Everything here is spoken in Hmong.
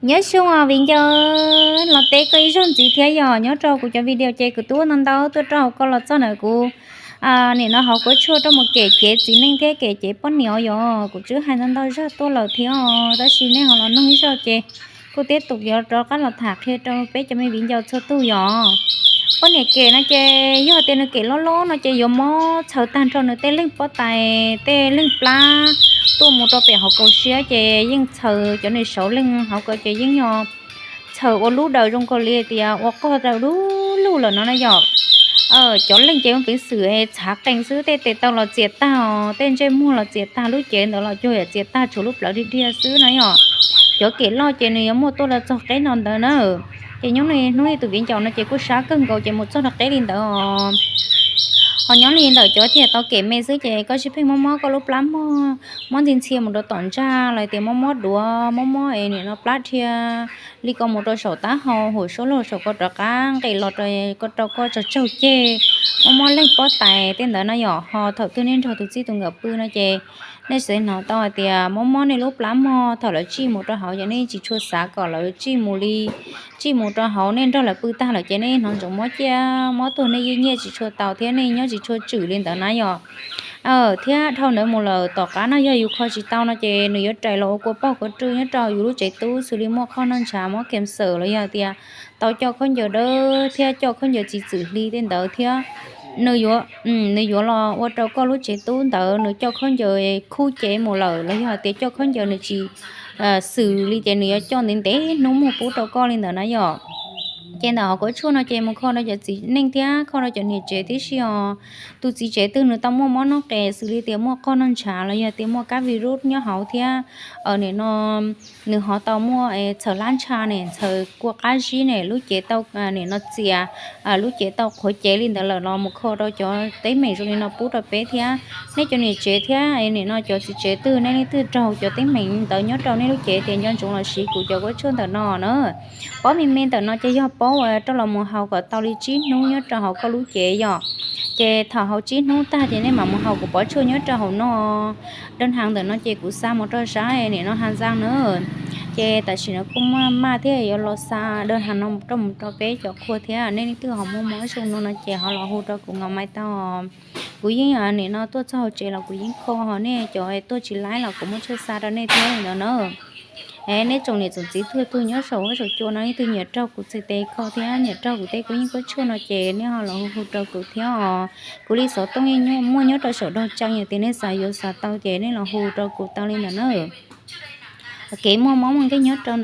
Nyob zoo os viv ncaus, los teb koj ib zaug ntxiv thiab yom. Nyob rau kuv cov video ces kuv twb ua ntau ntau tuaj rau hauv koj los txog ntawm kuv nim no hauv kuv tshuaj rau mus kem cev txiv neej thiab kem cev poj niam os yom. Kuv twb hais ntau ntau zaj tuaj lawm thiab os, tab sis nej ho los nug ib zaug ces kuj tib tug yuav rov qab los tham qhia rau peb cov me viv ncaus txhua tug yom. Poj niam kem no ces yog tias nws kem loj loj no ces yuav mob txhaws tag nrho nws tej leeg pob tais tej leeg plab tuaj mus rau pem hauv kaus siab ces yeej txhaws cov nws saud leej hauv ko ces yeej yog txhaws ua lub daws zoo nkaus li tias ua qog daws lub lug lawm no na yom. Cov leeg ces ua peev xwm txhav qees xwb, tej tes taw los txias tag os, tej ntsej muag los txias tag, lub cev ntawd los cuag yam txias tag tshuav lub plawv dhia dhia xwb na yom. Cov kem loj ces nws yuav muaj tuaj los txog qeb no ntawd na. Ces nyob li hnub ib tus viv ncaus no ces kuj sab kawg nkaus ces mus txog rau qeb li ntawd os. Ho nyob li ntawm cov tias tau kem me xwb ces koj sib pheej mob mob koj lub plab mog, mob ntxhi ntxhi mus rau tom ntsaj los tias mob mob duav mob mob es nim no plab dhia li ko mus rau saum taub hau hauv suab lug saum ko rov qab nqis los rau ko rau koj tsaug tsaug ceg, mob mob leeg pob tais tej ntawd no yom. Ho thaum twg nej nrog tus txij tus nkawm pw no ces nej xav hnov tau hais tias mob mob nej lub plab mog, thaum lawv tsij mus rau hauv ces nej tsis tshua xav kom lawv tsij mus li, tsij mus rau hauv, nej nrog lawv pw tag lawm ces nej hnov ntsoov mob ciaj mob tuag, nej yeej nyiaj tsis tshua tau thiab nej nyob tsis tshua tswm li ntawd na yom. Thiab dhau ntawd mus lawm tom qab no yog yus kho tsis tau no ces nws yuav rais los ua kua poj kua rwj nyob rau yus lub tsev tub, xws li muaj qoj noj ntshav, mob cancer los yog tias tau coj khaub ncaws dawb thiab coj khaub ncaws txiv txwm hli tej ntawd thiab nws yuav, nws yuav los ua rau koj lub tsev tub ntawd nws coj khaub ncaws khub cev mus lawm los yog hais tias coj khaub ncaws nws tsis xws li ces nws yuav coj ntev ntev hnub muag pub rau koj li ntawd na yom. Ces ntawm hauv kuv tshuaj no ces mus kho rau cov txiv neej thiab kho rau cov niam tsev tib si os. Tus txiv tsev twg nws tau muaj mob noob qes xws li tias muaj qoj noj ntshav los yog tias muaj kab virus nyob hauv thiab nim no nws ho tau muaj txhaws lab ntsha ne, txhaws kua qab zib ne, lub cev tau nim no txias, lub cev tau qhuav cev li ntawd lawm los mus kho rau cov teeb meem zoo li no pub rau peb thiab. Nej cov niam tsev thiab nim no cov txiv tsev twg nej leej twg raug cov teeb meem ntawd nyob rau nej lub cev tias nco ntsoov los siv kuv cov kuv tshuaj ntawm no na. Pob me me ntawm no ces yog pob uas rau los mus haus kom tau li tsib hnub nyob rau hauv koj lub cev yom. Ces thaum haus tsib hnub tag ces nej mam mus haus kuv pob tshuaj nyob rau hauv no. Dab hau ntawm no ces kuv xa mus rau sab nim no Has Zaas na. Ces tam sim no kuj maj maj thiab yuav los xa dab hau no rau mus rau peb cov qhua thiab. Nej leej twg ho muaj mob zoo no no ces ho los hu rau kuv nkaus mai tau. Kuv yeej nim no tuaj txog hauv tsev los kuv yeej kho, ho nej cov tuaj tsis laib los kuv muaj tshuaj xa rau nej thiab li ntawd na. Es nej tsoom niam tsoom txiv txhua tug nyob saum huab saum cua no leej twg nyiam raug kuv txhais tes kho thiab nyiam raug kuv tej kub yeeb kub tshuaj no ces nej ho los hu hu rau kuv thiab os. Kuv li xov tooj yeej muaj nyob rau saum dog tsev, yog tias nej xav yuav xav tau ces nej los hu rau kuv tau li ntawd na. Kev muaj mob muaj nkeeg nyob rau